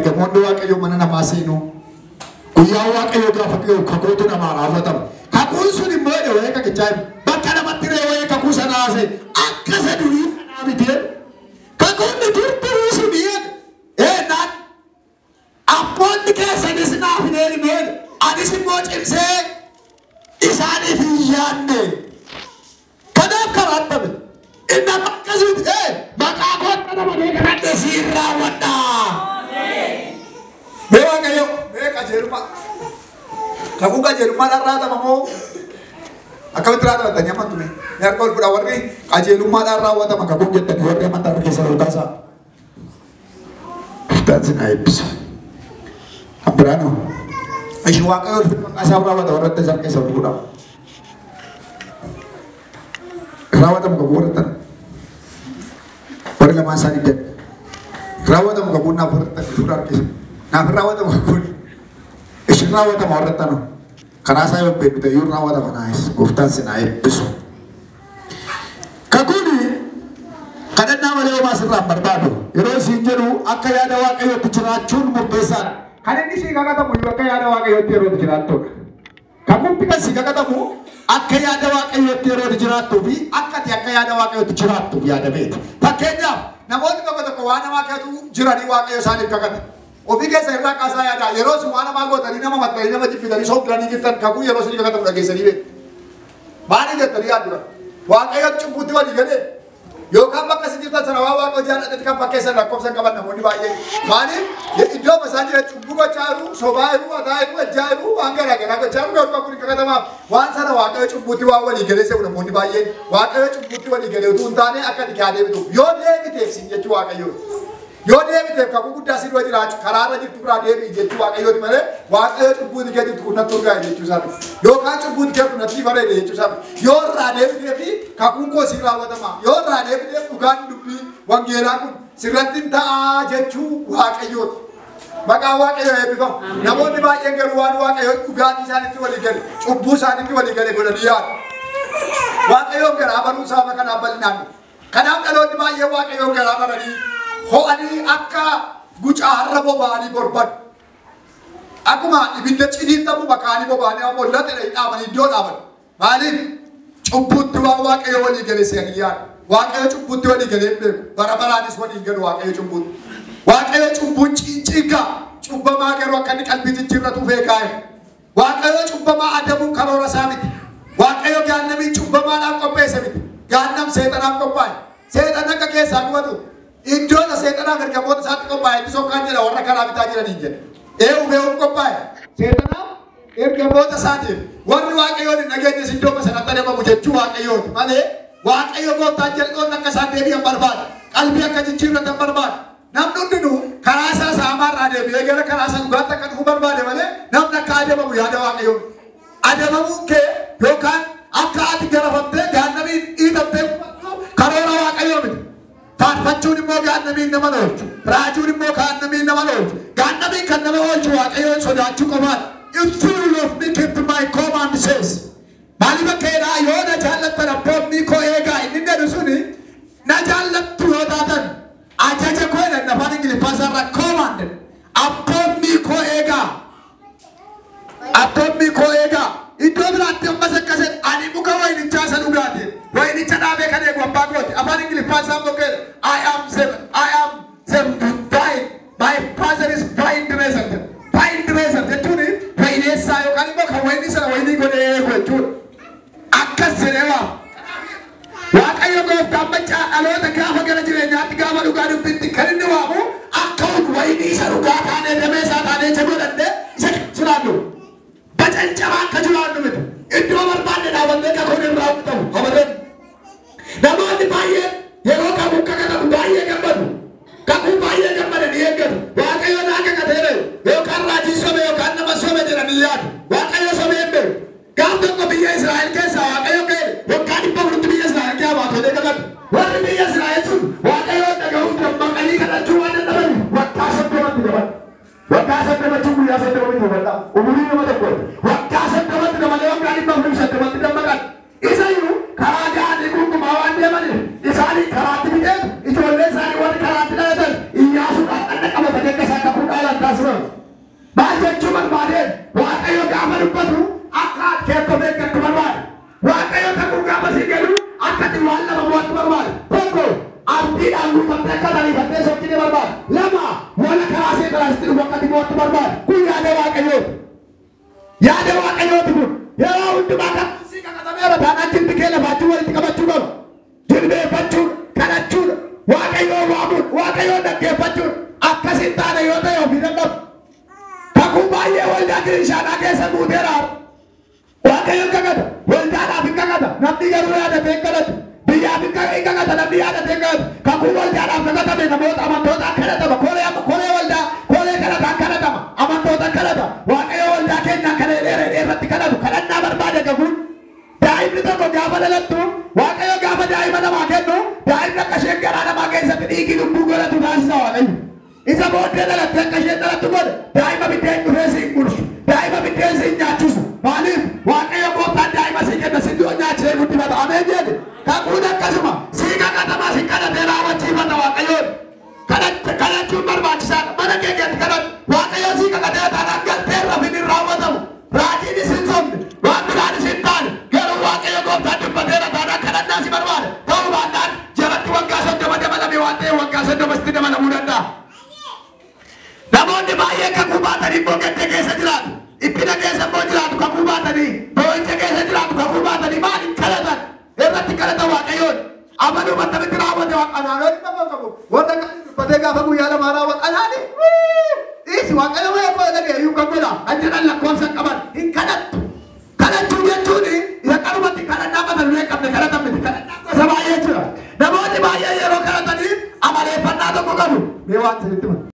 Ergamoonni Waaqayyoo mana namaa seenuu. Guyyaa Waaqayyoo gaafa ga'u kakuutu namaa raawwatama. Kakuun sun immoo jedhe wayii kakichaa himu. Bakka namatti ree wayii kakuu sana haasa'e akka isa durii sanaa miti jedhe. Kakuun dur durii sun jedhe. Naan abboonni keessanis naaf hin eegne jedhe. Anis immoo cimsee isaaniif hin yaadne. Kanaaf karaan dhabe. Inni amma akkasitti maqaa koo akka nama beekamte siin raawwadha. Mee Waaqayyo mee qajeelummaa kakuu qajeelummaadhaan raawwatama moo akkamitti raawwatama jettanii amantu mee? Mee harka ol fuudhaa warri qajeelummaadhaan raawwatama kakuun jettanii warri amantaa harka keessan ol kaasaa. Gooftaan sin haa eebbisu. Abiraanoo Ishi Waaqayyo ulfina maqaa isaaf raawwata warra itti harka keessan ol fuudhaa. Raawwatamu kakuu warra tan warri lamaan isaa diddan. Raawwatamu kakuun naaf warra tan fuudhaa harka keessan. Naaf raawwatamu kakuun. Ishin raawwatama warra tanu. Karaa isaa yoo beeknu ta'e iyyuu raawwatama naayis. Gooftaan sin haa eebbisu. Kakuun kadhannaa malee homaa sirraa hin barbaadu. Yeroo isiin jedhu akka yaada Waaqayyootti jiraachuun murteessaadha. Kan inni sii kakatamu iyyuu akka yaada Waaqayyootti yeroo jiraattudha. Kakuun kan sii kakatamu akka yaada Waaqayyootti yeroo jiraattuu fi akka ati akka yaada Waaqayyootti jiraattuuf yaadameeti. Fakkeenyaaf namoonni tokko tokko waan namaa keetu jiranii Waaqayyo isaaniif kakata. Ofii keessa irraa kaasaa yaada. Yeroo isin waan namaa gootanii nama maxxanii nama jibbitanii soobdanii jirtan kakuu yeroo isin kakatamu dhageessanii beektu. Maaliif jettanii yaaddu? Waaqayyo cubbuutti walii galee yookaan bakka isin jirtan sana waan Waaqayyo jaallatetti kan fakkeessan lakkoofsa hin qaban namoonni baay'een. Maaliif iddoo isaan jiran cubbuu gochaa jiru, sobaa jiru, hataa jiru, ejjaa jiru, waan garaa garaa gochaa jiru garuu kakuun hin kakatamaaf. Waan sana Waaqayyo cubbuutti waan walii galee se'u namoonni baay'een. Waaqayyo cubbuutti walii galee utuu hin taane akka ati kaa deebituuf. Yoo deebiteef siin jechuu Waaqayyooti. Yoo deebiteef kakuu guddaa si dura jiraachuu karaarra jirtu biraa deebi'i jechuu Waaqayyooti malee Waaqayyo cubbuutti kee jirtu kun natti urgaa'e jechuu isaa miti. Yookaan cubbuutti kee kun natti bareede jechuu isaa miti. Yoo irraa deebiteef kakuun koo siin raawwatama. Yoo irraa deebiteef dhugaan dubbii wangeelaa kun sirratti hin ta'a jechuu Waaqayyooti. Maqaan Waaqayyoo eebbifamu. Namoonni baay'een garuu waan Waaqayyo dhugaatii isaaniitti walii gale, cubbuu isaaniitti walii gale godhanii yaadu. Waaqayyoon garaa baruun sababa kanaaf bal'inaan dhufe. Kanaaf dhaloonni baay'een Waaqayyoon garaa baranii ho'anii akka gucaa har'a boba'anii borbadu. Akkuma ibidda ciniintamu makaanii boba'anii ammoo laxee dhaabanii iddoo dhaaban. Maaliif? Cubbuutti waan Waaqayyo walii gale se'anii yaadu. Waaqayyo cubbuutti walii galee hin beeku. Bara baraanis walii hin galu Waaqayyo cubbuutti. Waaqayyo cubbuun ciigaa cubbamaa garuu akka inni qalbii jijjiirratuuf eegaa jira. Waaqayyo cubbamaa adabuun karoora isaa miti. Waaqayyo gaannamiin cubbamaadhaaf qopheesse miti. Gaannam seexanaaf qophaa'e. Seexan akka keessaa gubatu iddoo isa seexanaaf ergamoota isaatti qophaa'e itti sokkaan jedha warra karaa bitaa jiraniin jedha. Ee'uuf ee'uuf qophaa'e. Seexanaaf ergamoota isaatiif warri Waaqayyoon hin dhageenyes iddoo sanatti adabamu jechuu Waaqayyooti malee Waaqayyo gooftaan jal'oonni akka isaan deebi'an barbaada. Qalbii akka jijjiirratan barbaada. Namni hundinuu karaa isaa isa hamaa irraa deebi'ee gara karaa isa dhugaatti akka dhufu barbaade malee namni akka adabamu yaada Waaqayyoo miti. Adabamuun kee yookaan akka ati garafamtee gaannamiin dhiitamtee gubattu karoora Waaqayyoo miti. Faarfachuun immoo gaannamiin nama oolchu. Raajuun immoo gaannamiin nama oolchu. Gaannamiin kan nama oolchu Waaqayyoon sodaachuu qofaadha. If you love me, keep my command says. Maaliif akka jedhaa yoo na jaallattan abboommii koo eegaa inni jedhu suni na jaallattu yoo taatan ajaja koo jedhan afaan Ingiliffaa isaarraa command abboommii koo eegaa. Abboommii koo eegaa. Iddoo biraatti ammas akkas jedha ani muka wayinichaa isa dhugaati. Wayinicha dhaabee kan eegu abbaa kooti. Afaan Ingiliffaa isaa immoo keessa I am the vine. My father is vine dresser jedha. Vine dresser jechuun wayineessaa yookaan immoo kan wayinii sana wayinii godhee eegu jechuudha. Akkas jedhee waama. Waaqayyo gooftaan maccaa dhaloota gaafa gara jireenyaatti gaafa dhugaa dubbitti kan inni waamu akka kun wayinii isa dhugaa taanee damee isaa taanee ija godhannee isa jiraannu. Bacancaraa akka jiraannu miti. Iddoo barbaanne dhaabannee kakuun irraa ta'u abadan. Namoonni baay'een yeroo kakuun kakatamu baay'ee gammadu. Kakuu baay'ee gammadanii eeggatu. Waaqayyo naa kakateera yookaan raajii sobe yookaan nama sobe jedhanii yaadu. Waaqayyo sobee hin beeku. Gaaf tokko biyya Israa'el keessaa Waaqayyo ka'e waggaa 400 biyya Israa'el keessaa baatee kakate. Warri biyya Israa'el sun Waaqayyoon dhaga'uun dammaqanii kadhachuu waan dadhabaniif waggaa 30tti dabalu. Waggaa 30 guyyaa 30 miti hubadhaa. Umurii nama tokkooti. Waggaa 30tti dabalee waggaa 480tti dammaqan. Isayyuu karaa ga'anii gungumaa waan deemaniif isaanii karaatti fixeetu ijoollee isaanii warri karaatti dhalatan Iyyaasuudhaan dhaqna qabatanii akka isaan kakuu dhaalan gaafa dubbatu akka keettoo beekattu barbaada. Waaqayyo kakuu gaafa sii galu akka ati waan lama mo'attu barbaada. Tokko abdiidhaan guutamtee akka tariifattee sochii barbaada. Lama wala karaa seexanaasitti dhufu akka ati mo'attu barbaada. Kun yaada Waaqayyooti. Yaada Waaqayyooti kun yeroo hundumaa kakuun sii kakatameera taanaan jilbi kee lafaachuu walitti qabachuu qaba. Jilbeeffachuun, kadhachuun, Waaqayyoon waamuun, Waaqayyoon dhaggeeffachuun akkas hin taane yoo ta'e ofii dadhabu. Kakuu baay'ee waldaa kiristaanaa keessa guuteera. Waaqayyoon kakata, waldaadhaaf hin kakata, namni garuu yaadatee hin kadhatu. Biyyaaf hin kakata, namni yaadatee hin kadhatu. Kakuu waldaadhaaf kakatame namoota amantootaan kadhatama. Koree waldaa, koree kadhataan kadhatama. Amantootaan kadhata. Waaqayyo waldaa keenyaan kana dheeree irratti kadhatu. Kadhannaa barbaada kakuun. Daa'imni tokko gaafa dhalattu, Waaqayyo gaafa daa'ima namaa kennu, daa'imni akka isheen garaa namaa keessatti dhiigni lubbuu godhatu taasisa Waaqayyo. Isa booddee dhalattee akka isheen dhalattu godhe daa'ima biddeen dhufee si hin gurshu, daa'ima biddeen si hin nyaachisu. Maaliif? Waaqayyo gooftaan daa'ima si kenna, si nyaachisee guddifata. Ameen jedhe. Kakuun akkasuma sii kakatamaa si kadhatee raawwachiifata Waaqayyoon. Kadhachuun barbaachisaadha. Mana kee keessatti kadhatu. Waaqayyo sii kakatee taanaan galtee rafin hin raawwatamu. Raajiinis hin sobne, waan biraanis hin taane. Garuu Waaqayyo gooftaan dubbateera taanaan kadhannaa si barbaada. Ta'uu baannaan jalatti waggaa 30 dabalame waan ta'eef waggaa 30 sitti dabalamuu danda'a. Namoonni baay'een kakuu baatanii immoo gadda keessa jiraatu. Dhiphina keessa immoo jiraatu kakuu baatanii. Boo'icha keessa jiraatu kakuu baatanii maal hin kadhatan? Irratti kadhatan Waaqayyoon. Amanuu attamitti raawwate Waaqa? Anaanonni nama qabu. Wanta kan dubbatee gaafa guyyaa lamaa raawwatu anaani. Dhiisi Waaqayyo wayii abbaa dhagee iyyuu kan godha. Kan jedhan lakkoofsa qaban hin kadhattu. Kadhachuu jechuun isa qarumatti kadhannaa mata duree qabne kadhatan miti. Kadhannaa gosa baay'ee jira. Namoonni baay'ee yeroo kadhatanii amaleeffannaa tokko qabu. Mee waan isinitti hima.